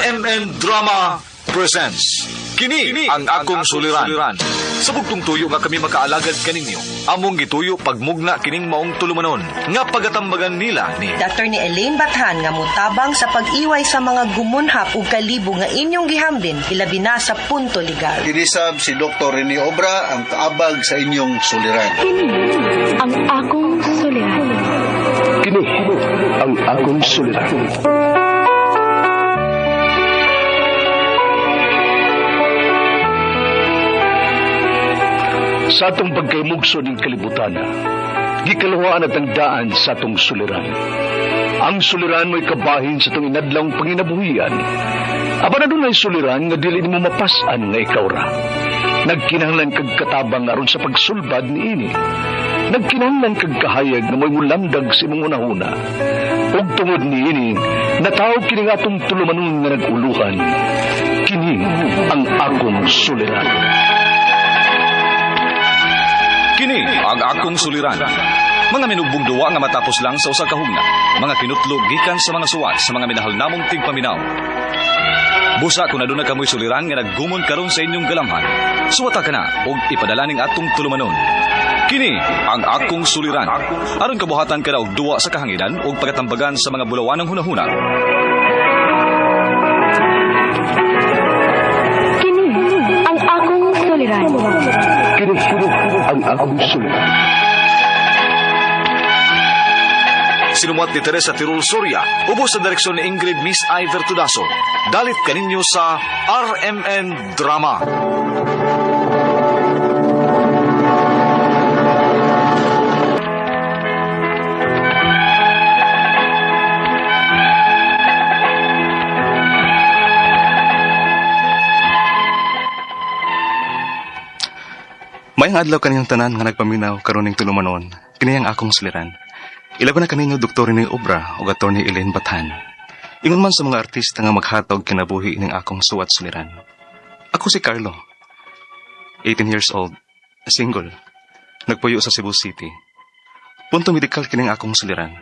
RMN Drama presents Kini ang akong suliran. Sa bugtong tuyo nga kami makaalagad kaninyo, among gituyo pagmugna kining maong tulumanon nga pagatambagan nila ni Attorney Elaine Bathan nga mutabang sa pag-iway sa mga gumunhap ug kalibo nga inyong gihambin ilabi na sa punto legal. Kinisab si Dr. Rene Obra ang kaabag sa inyong suliran. Kini ang akong suliran. Kini ang akong suliran. Sa atong pagkaymugso ning kalibutan, gikaluhaan at ang daan sa atong suliran. Ang suliran mo'y kabahin sa atong inadlawng panginabuhian. Apan adunay suliran nga dili nimo mapas-an nga ikaw ra. Nagkinahanglan kag katabang aron sa pagsulbad niini. Nagkinahanglan kag kahayag nga mo'y mulamdag sa imong hunahuna. Ug tungod niini, nataw kini nga atong tulumanon nga nag-uluhan. Kini ang akong suliran. Kini ang akong suliran. Mga minugbong duwa nga matapos lang sa usa ka hugna. Mga kinutlo gikan sa mga suwat sa mga minahal namong tigpaminaw. Busa kung aduna kamoy suliran nga naggumon karon sa inyong galamhan. Suwata ka na og ipadala ning atong tulumanon. Kini ang akong suliran. Aron kabuhatan ka na og duwa sa kahanginan ug pagatambagan sa mga bulawanang hunahuna. Kini ang akong suliran. Kini ang akong suliran. Sinumuat ni Teresa Tirul Soria, ubos sa direksyon ni Ingrid Miss Iver Tudaso. Dalit kaninyo sa RMN Drama. Mayang adlaw kaniyang tanan nga nagpaminaw karon ning tulumanon. Kini ang akong suliran. Ilaban na kaninyo Dr. Rene Obra ug Attorney Elaine Bathan. Ingon man sa mga artista nga maghatag kinabuhi ning akong suwat suliran. Ako si Carlo. 18 years old, single. Nagpuyo sa Cebu City. Punto medikal kining akong suliran.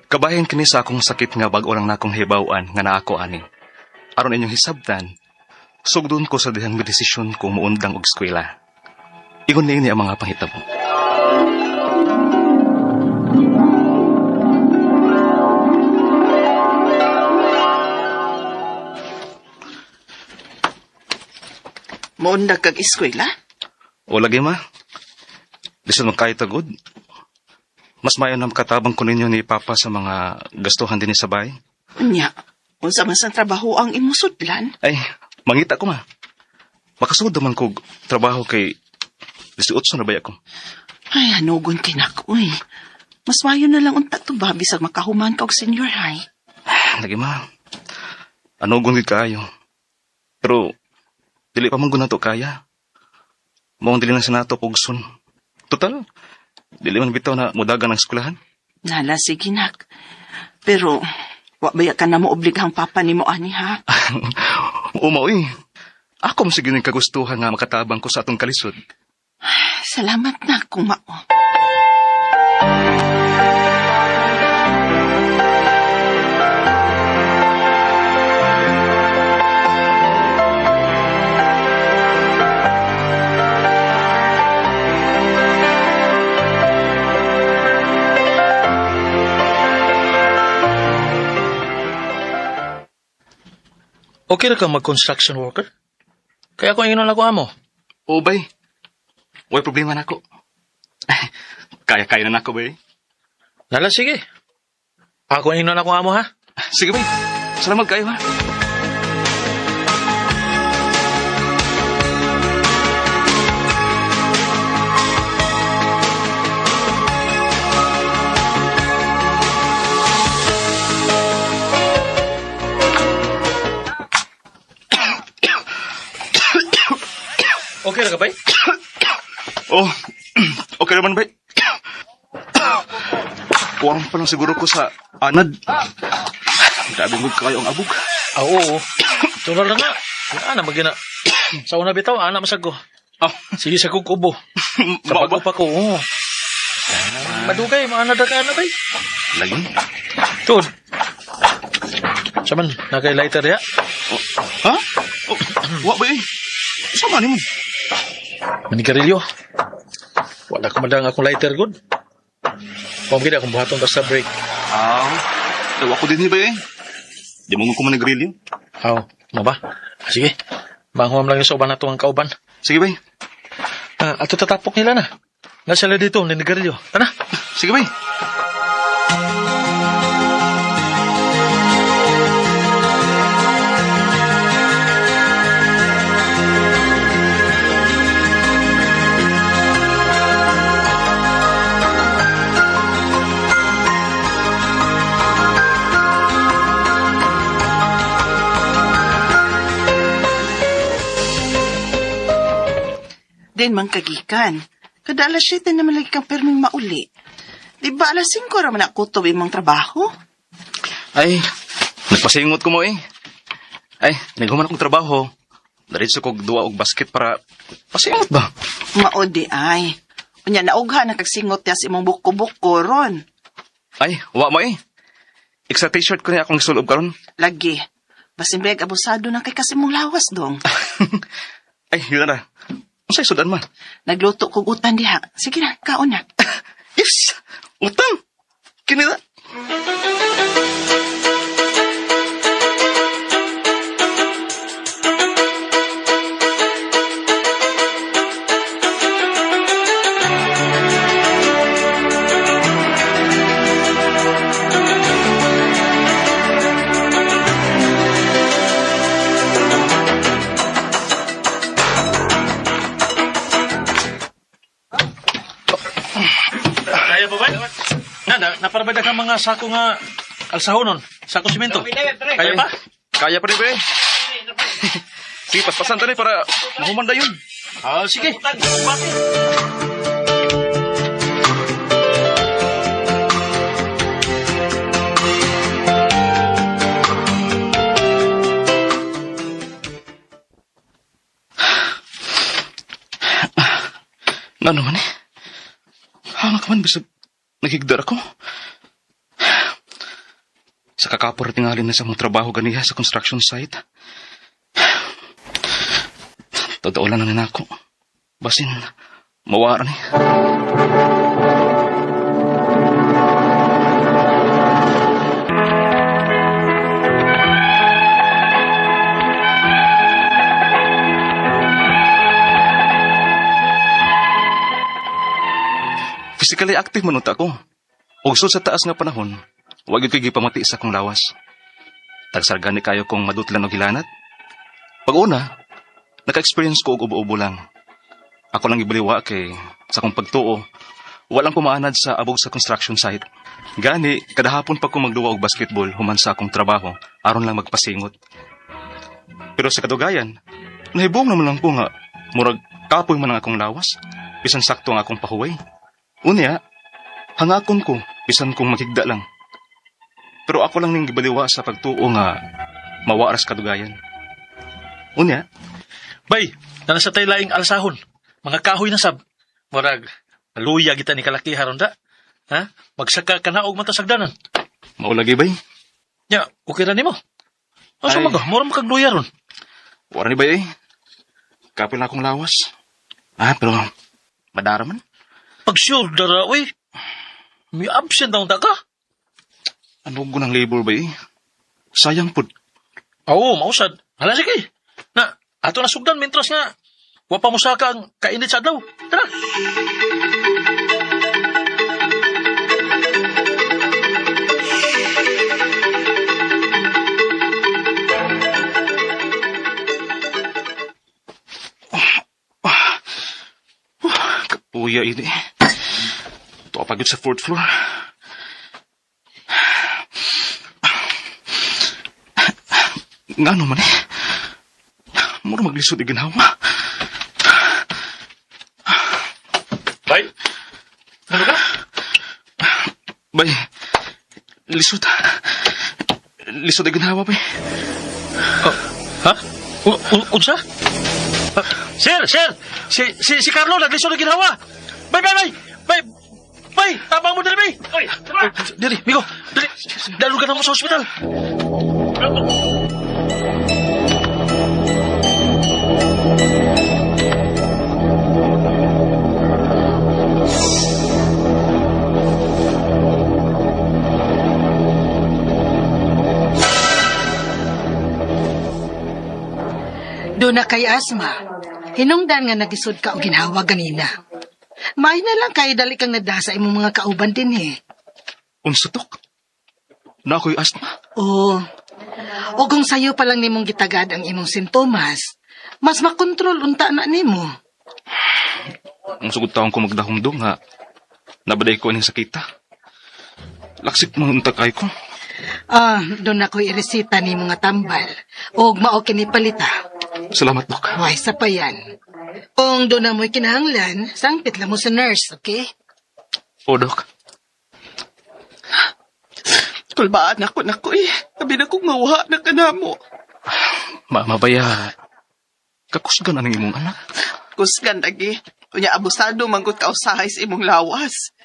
Kabahin kini sa akong sakit nga bag-o lang nakong hibaw-an nga naako ani. Aron inyong hisabtan, sugdon ko sa dihang medesisyon ko muundang og eskwela. Ingon niini ang mga panghitabo. Muundag kag eskwela? O lagi ma. Lisod man kayo tagod. Mas mayo na makatabang ko ninyo ni Papa sa mga gastuhan din sa bahay. Unya, unsa man sa trabaho ang imong sudlan? Ay, mangita ko ma. Makasud man kog trabaho kay 18 na ba ako. Ay, hanugon kay nako eh. Mas mayo na lang unta to ba bisag makahuman ka og senior high. Lagi ma. Ano gud kaayo. Pero dili pa man gud nato kaya. Mao dili na sa nato pugson. Total, dili man bitaw na mudagan ang eskwelahan. Nala, sige nak. Pero, wa baya ka na mo obligahang papa nimo ani ha? Uma uy. Ako mo sige ning kagustuhan nga makatabang ko sa atong kalisod. Salamat na kung mao. Okay ra ka mag-construction worker? Kaya ako ingnon ako amo. O bay. Way problema nako. Kaya-kaya na nako bay. Lala, sige. Ako ingnon ako amo ha. Sige bay. Salamat kayo ha. Okay ra ka bay? Oh, okay naman bay. Kuwang pa lang siguro ko sa anad. Grabe mo kayo ang abog. Ah, oo. Tulad na nga. Ana magina. Sa una bitaw, ana masag ko. Oh, Sige sa kog ubo. Sa mao ba? bago pa ko. Oo. Madugay, maana da ka ana bay. Lagi. Tun. Saman, nakay lighter ya. Ha? Oh, wa ba eh? Sama ni mo. Manigarilyo. Wala ko madang akong lighter good. Pamgid akong buhaton basta break. Aw, daw ako din ba eh. Di mo ko manigrilyo. Aw, mo ba? Sige. Banguam lang yung sa uban nato ang kauban. Sige bay. Ato tatapok nila na. Nasa sila dito, ninigarilyo. Tana. Sige bay. Din man kagikan. Kada alas 7 naman lagi kang perming mauli. Di ba alas 5 raman ako kutob imong trabaho? Ay, nagpasingot ko mo eh. Ay, naghuman akong trabaho. Diretso kog duwa og basket para pasingot ba? Mao di ay. Unya naugha na kagsingot niya sa imong buko-buko ron. Ay, wa mo eh. Extra t-shirt ko niya akong sulob karon. Lagi. Basin beg abusado na kay kasi imong lawas dong. Ay, yun na. Unsay sudan man? Nagluto kog utan diha. Sige na, kaon na. Yes! Utang! Kini na. Kaya ba ba? Na, naparabay na ka mga sako nga alsahon nun. Sako simento. Kaya pa? Kaya pa rin ba eh. Sige, paspasan tani para mahumanda yun. Ah, sige. Nga naman eh. Hanga ka man, bisag naghigdar ako. Sa kakapor tingalin na sa mong trabaho ganiha sa construction site. Totoo lang na ako. Basin, mawara ni. Physically active man unta ako. Ug sud sa taas nga panahon, wa gyud ko'y gipamati sa akong lawas. Tagsargani kayo kong madutlan og hilanat. Pag una, naka-experience ko og ubo-ubo lang. Ako lang gibaliwa kay sa akong pagtuo, walang kumaanad sa abog sa construction site. Gani, kada hapon pa ko magduwa og basketball human sa akong trabaho, aron lang magpasingot. Pero sa kadugayan, nahibong naman lang ko nga, murag kapoy man ang akong lawas, bisan sakto ang akong pahuway. Unya, hangakon ko, bisan kong maghigda lang. Pero ako lang ning gibaliwa sa pagtuo nga mawaras kadugayan. Unya, Bay, nana sa tay laing alsahon. Mga kahoy na sab. Murag, maluya kita ni kalaki haron da. Ha? Magsaka ka na og matasagdanan. maulagi bay? Nya, okay ra nimo. Asa Ay. man ka? Mura man kag luya ron. Wala ni bay eh. Kapil na akong lawas. Ah, pero madara man. Pag sure dara, uy. May absent daw ta ka. Ano ko ng labor bay eh? Sayang pud. Oo, mausad. Hala, sige. Na, ato na sugdan mentras nga. Wa pa mo saka ang kainit sa adlaw. Tara. Kapuya ini. Ito pagod sa fourth floor. Ngano man eh. Mura maglisod iginhawa. Bay. Ano ka? Bay, lisod. Lisod iginhawa bay. Oh, ha? Unsa? Ah, sir, sir! Si Carlo naglisod ng ginawa. Bay, bay, bay! Bay! Bay! Tabang mo diri, bay! Oy, diri, migo. Diri. Dalog ka na mo sa ospital. Doon na kay asma. Hinungdan nga nagisod ka og ginhawa ganina. May na lang kay dali kang nada sa imong mga kauban din eh. Unsa tok? Na ako'y asma. Oo. O kung sayo pa lang nimong gitagad ang imong sintomas, mas makontrol unta na nimo. Ang sugod taon ko magdahumdum nga nabaday ko ining sakita. Laksik man unta kay ko. Ah, doon na ko'y iresita nimo nga tambal. Og mao kini palita. Salamat, Dok. Way sa pa yan. Kung doon na mo'y kinahanglan, sangpit lang mo sa nurse, okay? O, Dok. Kulbaan ako nako eh. Abi na kong mawa na ka na mo. Mabaya. Kakusgan ang imong anak. Kusgan lagi. Unya abusado manggut ka usahay sa imong lawas.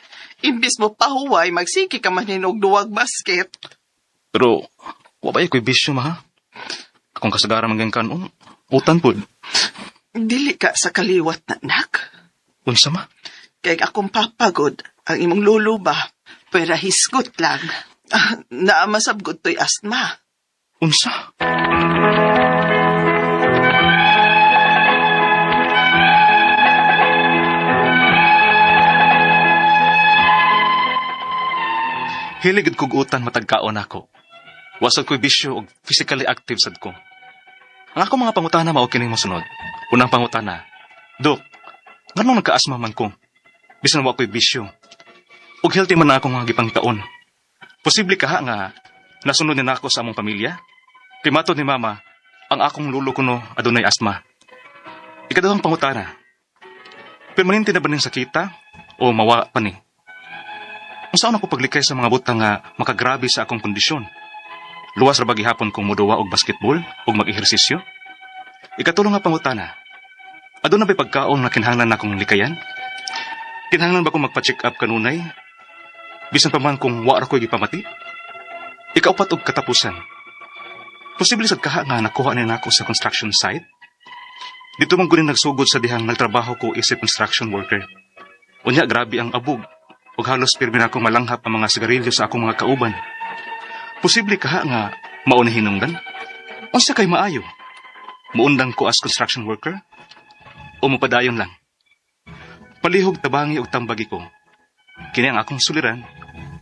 Imbis mo pahuway, magsiki ka man hinog duwag basket. Pero, wa ba ko'y bisyo, ma? Akong kasagaran man kanon, utan pod. Dili ka sa kaliwat na nak. Unsa ma? Kay akong papagod, ang imong lolo ba, pwera hisgot lang. Ah, naamasabgot to'y asma. Unsa? Hilig kog utan matagkaon ako. Wasad ko'y bisyo og physically active sad ko. Ang ako mga pangutana mao kining mosunod. Unang pangutana, Dok, nganong nagkaasma man ko? Bisan wa ko'y bisyo. Ug healthy man na akong mga gipangtaon. Posible kaha nga nasunod ni nako sa among pamilya? Kay matod ni mama, ang akong lulo kuno adunay asma. Ikaduhang pangutana, permanente na ba ning sakita o mawa pa ni? Unsaon ako paglikay sa mga butang nga makagrabe sa akong kondisyon? Luwas ra ba gihapon kong moduwa og basketball ug mag-ehersisyo? Ikatulo nga pangutana, aduna ba'y pagkaon nga kinahanglan nakong likayan? Kinahanglan ba kong magpa-check up kanunay? Bisan pa man kung wa ra ko'y gipamati? Ikaupat og katapusan. Posible sad kaha nga nakuha ni nako sa construction site? Dito man guni nagsugod sa dihang nagtrabaho ko isip construction worker. Unya grabe ang abog ug halos pirmi na akong malanghap ang mga sigarilyo sa akong mga kauban. Posible kaha nga mao ni hinungdan? Unsa kay maayo? Muundang ko as construction worker? O mupadayon lang? Palihog tabangi og tambagi ko. Kini ang akong suliran,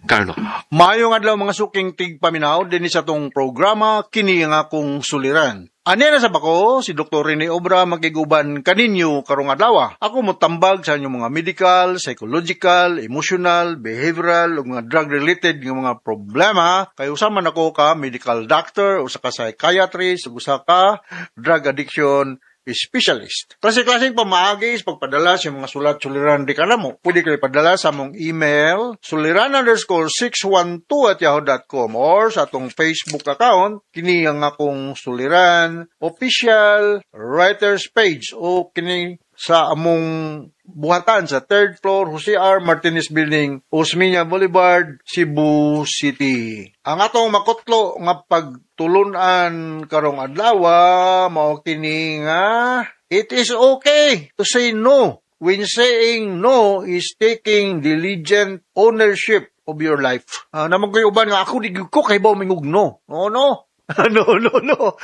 Carlo. Maayong adlaw mga suking tigpaminaw dinhi sa atong programa kini ang akong suliran. Ani na sa bako si Dr. Rene Obra makiguban kaninyo karong adlaw. Ako motambag sa inyong mga medical, psychological, emotional, behavioral ug mga drug related nga mga problema. Kay usa man ako ka medical doctor, usa ka psychiatrist, ug usa ka drug addiction specialist. Klase-klaseng pamaagi sa pagpadala sa mga sulat suliran di ka na mo. Pwede kayo padala sa among email suliran_612@yahoo.com or sa atong Facebook account kini ang akong suliran official writers page o kini sa among buhatan sa third floor Jose R. Martinez Building, Osmeña Boulevard, Cebu City. Ang atong makutlo nga pagtulunan karong adlaw mao kini nga it is okay to say no when saying no is taking diligent ownership of your life. Naman ko'y uban nga ako di gyud ko kay baw mingog no. No, no. No, no, no.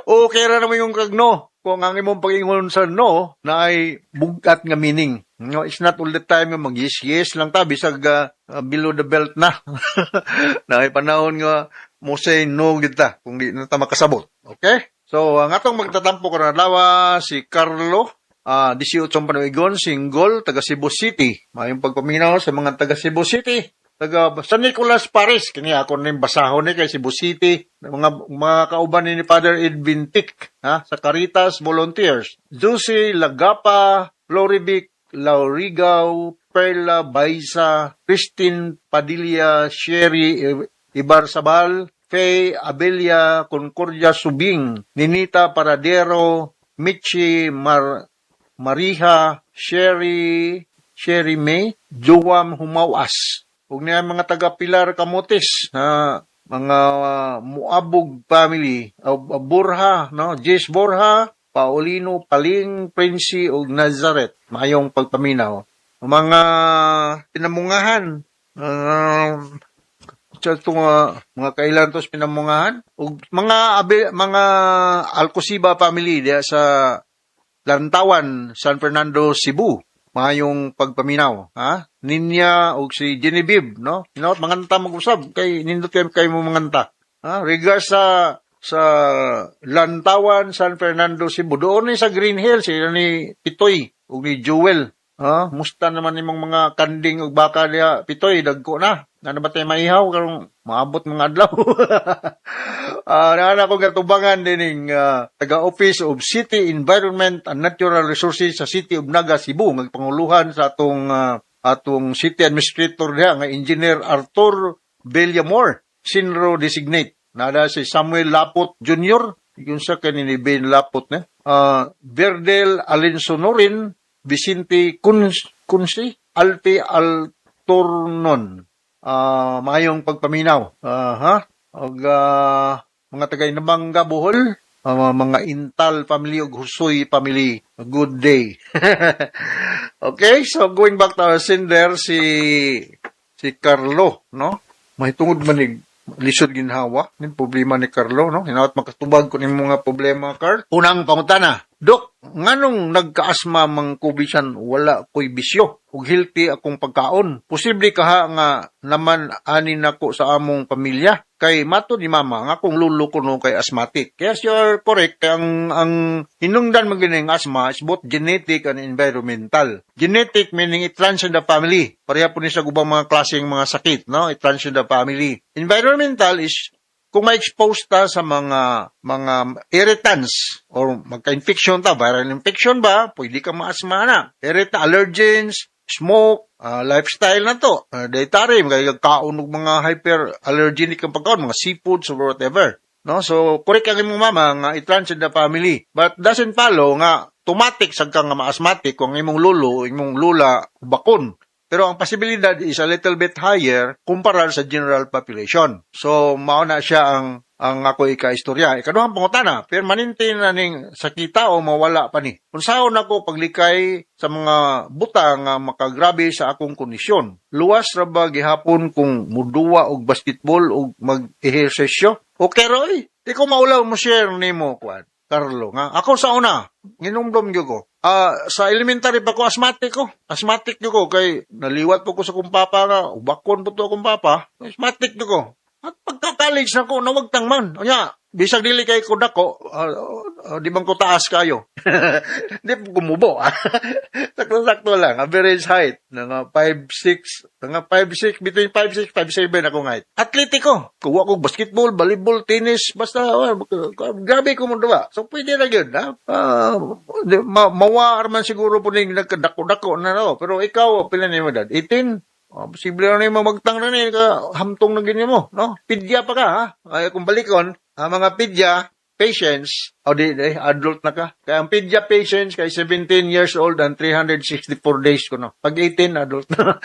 Okay ra naman yung kag no. Kung ang imong pag-ingon sa no, na ay bugat nga meaning. No, it's not all the time nga mag-yes, yes lang ta, bisag below the belt na. Na ay panahon nga mo say no kita kung di na ta makasabot. Okay? So, ang atong magtatampo karon adlaw si Carlo, 18 panuigon, single, taga Cebu City. Mayong pagpaminaw sa mga taga Cebu City. Taga San Nicolas Paris, kini ako ning basahon ni kay Cebu City, mga kauban ni Father Edwin Tick, ha, sa Caritas Volunteers. Josie Lagapa, Florivic Laurigaw, Perla Baisa, Christine Padilla, Sherry Ibarzabal, Faye Abelia, Concordia Subing, Ninita Paradero, Michi Mariha, Sherry May, Joam Humawas. Ug niya mga taga Pilar Camotes na Mga Muabog family, Borja, no? Jess Borja, Paulino Paling, Princy ug Nazaret. Maayong pagpaminaw. Mga Pinamungahan, sa itong mga kailan to sa Pinamungahan ug mga Alcosiba family diya sa Lantawan, San Fernando, Cebu. Maayong pagpaminaw, ha? Ninya ug si Genevieve, no? Hinaot manganta mag-usab kay nindot kay mo manganta. Ha? Regards sa Lantawan, San Fernando, Cebu. Doon ni sa Green Hills, sila ni Pitoy ug ni Jewel. Ha? Musta naman nimong mga kanding ug baka diha, Pitoy, dagko na. Naa ba tayo maihaw karong maabot mga adlaw? Naa ko gatubangan dining taga-Office of City Environment and Natural Resources sa City of Naga, Cebu, ngagpanguluhan sa atong City Administrator diha nga Engineer Arthur Villamor, Sinro designate. Nada si Samuel Lapot Jr., yung sa kanin ni Ben Lapot ne. Verdel Alinsonorin, Vicente Kunsi, Alpi Altornon. Maayong pagpaminaw. Ha? Og mga taga Inabanga, Bohol, mga Intal family ug Husoy family. Good day. Okay, so going back to our sender si Carlo, no? Mahitungod man ni lisod ginhawa nin problema ni Carlo, no? Hinaot makatubag ko ning mga problema, Carl. Unang pangutana: "Dok, nganong nagkaasma man ko bisan wala ko'y bisyo ug healthy akong pagkaon? Posible kaha nga naman ani nako sa among pamilya? Kay matod ni mama nga akong lolo kuno kay asthmatic." Yes, you are correct. Kay ang hinungdan man gini ang asthma is both genetic and environmental. Genetic meaning it runs in the family. Pareha po ni sa ubang mga klaseng mga sakit, no? It runs in the family. Environmental is kung ma-expose ta sa mga irritants or magka-infection ta, viral infection ba, pwede ka maasma na. Irritant, allergens, smoke, lifestyle na to. Dietary, kaon og mga hyper-allergenic ang pagkaon, mga seafoods or whatever. No? So, correct ang imong mama nga it runs in the family. But doesn't follow nga automatic sad ka nga ma-asthmatic kung ang imong lolo, imong lola, bakon. Pero ang posibilidad is a little bit higher kumpara sa general population. So, mao na siya ang ako ika-istorya. Ikaduhang pangutana: "Permanente na ning sakita o mawala pa ni? Unsaon ako paglikay sa mga butang nga makagrabe sa akong kondisyon? Luwas ra ba gihapon kung muduwa og basketball og mag-ehersisyo?" Okay, Roy. Di ko maulaw mo share nimo kuan. Carlo, nga ako sa una, ginumdum gyud ko. Sa elementary pa ko asthmatic ko. Asthmatic gyud ko kay naliwat po ko sa kong papa nga ubakon po to akong papa. Asthmatic gyud ko. At pagka-college na ko, nawagtang man. Unya, bisag dili kay ko dako, di man ko taas kayo. Di po kumubo. Sakto-sakto lang. Average height, nga 5'6", nga 5'6", between 5'6", 5'7" ako height. Atletico. Kuha ko basketball, volleyball, tennis, basta, grabe ko mo duwa. So, pwede na yun. Ha? Mawa man siguro po ning nagkadako-dako na no. Pero ikaw, pila ni mo dad? 18? Oh, posible na nimo magtang na ni ka hamtong na ganyan mo, no? Pidya pa ka, ha? Ay kung balikon, ang mga pidya patients, o di, adult na ka. Kaya ang pidya patients kay 17 years old and 364 days ko, no. Pag 18, adult na.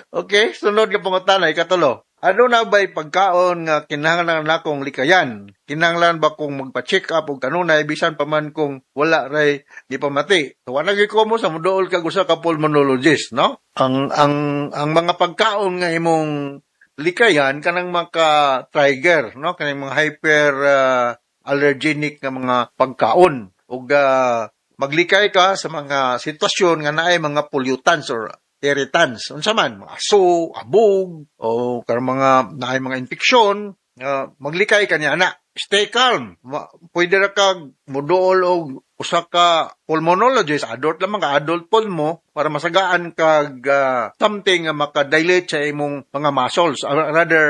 Okay, sunod nga pangutana, ikatulo. "Ano na ba'y pagkaon nga kinahanglan nakong likayan? Kinahanglan ba kong magpa-check up og kanunay bisan pa man kung wala ray gipamati?" So wala gyud ko mo sa moduol kag usa ka pulmonologist, no? Ang mga pagkaon nga imong likayan kanang maka-trigger, no? Kanang mga hyper allergenic nga mga pagkaon ug maglikay ka sa mga sitwasyon nga naay mga pollutants or irritants. Unsa man, mga aso, abog, o karang mga naay mga infeksyon, maglikay ka niya na. Stay calm. Pwede ra kag moduol og usa ka pulmonologist, adult lamang ka, adult pulmo, para masagaan kag something nga maka-dilate sa imong mga muscles, or rather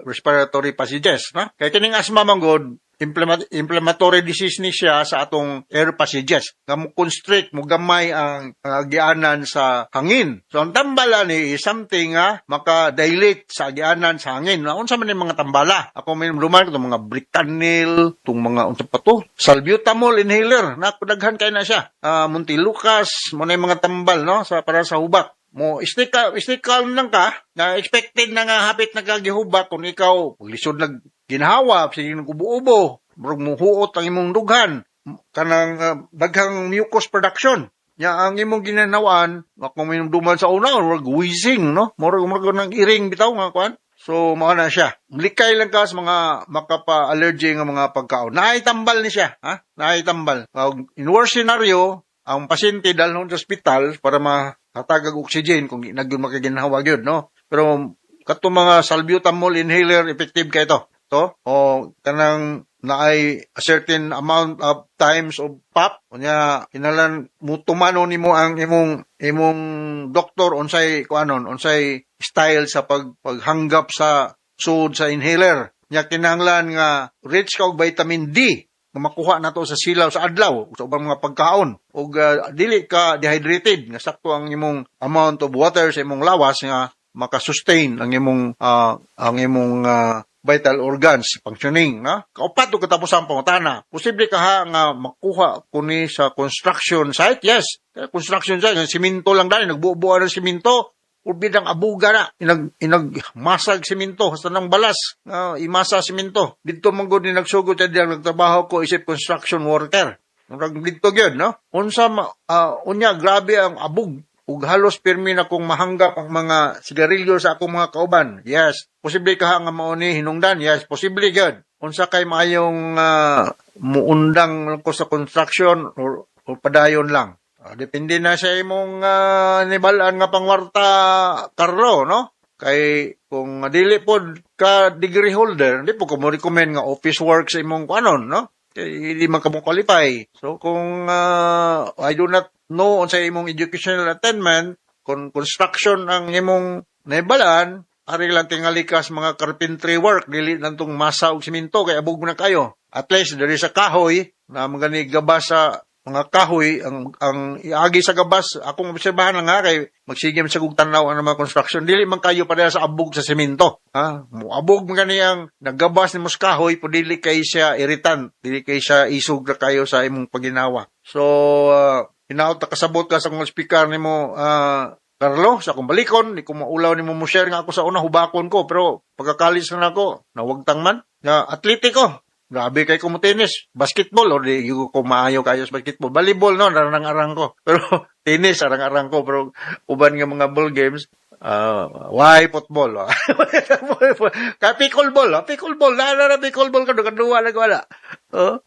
respiratory passages, no? Kay kining asthma man gud, inflammatory disease ni siya sa atong air passages nga mo constrict, mo gamay ang agianan sa hangin. So ang tambala ni is something nga maka-dilate sa agianan sa hangin. Na unsa man yung mga tambala? Ako may luman itong mga Bricanyl, itong mga unsa pa to, salbutamol inhaler na daghan kay na siya, Montelukast, mo na yung mga tambal, no, sa para sa hubak. Mo stay ka, stay calm lang ka na expected na nga hapit nagagihubak kung ikaw lisod nag ginhawa, sige nag-ubo-ubo, murag muhuot ang imong dughan, kanang daghang mucus production. Nya ang imong ginanawaan, nga kung minumduman sa una, murag wheezing, no? Murag nang iring bitaw nga kuan. So, mao na siya. Likay lang ka sa mga makapa-allergy nga mga pagkaon. Naay tambal ni siya, ha? Naay tambal. In worst scenario, ang pasyente dalhon sa ospital para mahatagag oxygen kung di na gyud makaginhawa gyud, no? Pero katong mga salbutamol inhaler, effective kay to. To o kanang naay a certain amount of times of pop, unya kinahanglan mutumano nimo ang imong doktor unsay kuanon, unsay style sa paghanggap sa suod sa inhaler. Nya kinahanglan nga rich ka og vitamin D nga makuha nato sa silaw sa adlaw sa ubang mga pagkaon ug dili ka dehydrated, nga sakto ang imong amount of water sa imong lawas nga makasustain ang imong vital organs functioning, no? Kaupat ug katapos ang pangutana, posible ka ha nga makuha kuni sa construction site? Yes. Kaya construction site, ang simento lang dali, nagbuo-buo ng simento, urbid ang abuga na, inag masag simento hasta nang balas imasa simento didto man gud ni nagsugod sa diyang nagtrabaho ko isip construction worker. Murag didto gyud, no? Unsa unya grabe ang abog ug halos pirmi na kong mahanggap ang mga sigarilyo sa akong mga kauban. Yes, posible ka nga mao ni hinungdan. Yes, posible gyud. Unsa kay maayong muundang ko sa construction or padayon lang? Depende na sa imong nibalaan nga pangwarta, Carlo, no? Kay kung dili pod ka degree holder, di po ko mo recommend nga office work sa imong kuanon, no? Kay hindi man ka mo qualify. So kung I do not know unsa imong educational attainment, kung construction ang imong naibalaan, ari lang tingali kas mga carpentry work, dili nantong masa og simento kay abog na kayo. At least diri sa kahoy na mga gabas sa mga kahoy ang iagi sa gabas, akong obserbahan lang ha, kay magsige man sa kog tan-aw ang mga construction, dili man kayo pareha sa abog sa semento, ha? Mo abog man gani ang naggabas nimo sa kahoy po, dili kay siya irritant, dili kay siya isog ra kayo sa imong paginawa. So hinaot na kasabot ka sa akong speaker nimo, Carlo. Sa akong balikon, di ko maulaw nimo mo share nga ako sa una hubakon ko, pero pagkakalis na nako nawagtang man nga atletiko. Grabe kay ko mo tennis, basketball or di ko maayo kayo sa basketball. Volleyball, no, arang-arang ko. Pero tennis arang-arang ko, pero uban nga mga ball games, why football? Oh. Kay pickleball, oh. Pickleball, na na pickleball ka kaduwa lang wala. Oh.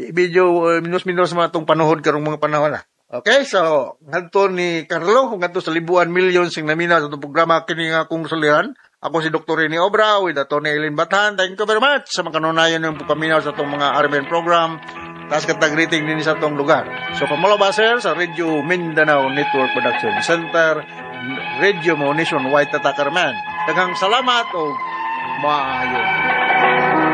Medyo minus-minus mga itong panuhod karong mga panahon na. Okay, so ngadto ni Carlo, ngadto sa libuan millions sing naminaw sa itong programa kini nga akong suliran. Ako si Dr. Rene Obra with Atty. Eileen Bathan. Thank you very much sa mga kanunayan ng paminaw sa itong mga RMN program. Taas katag rating din sa itong lugar. So, pamulaw sir, sa Radio Mindanao Network Production Center, Radio mo Nationwide Tatakarman. Daghang salamat o maayo.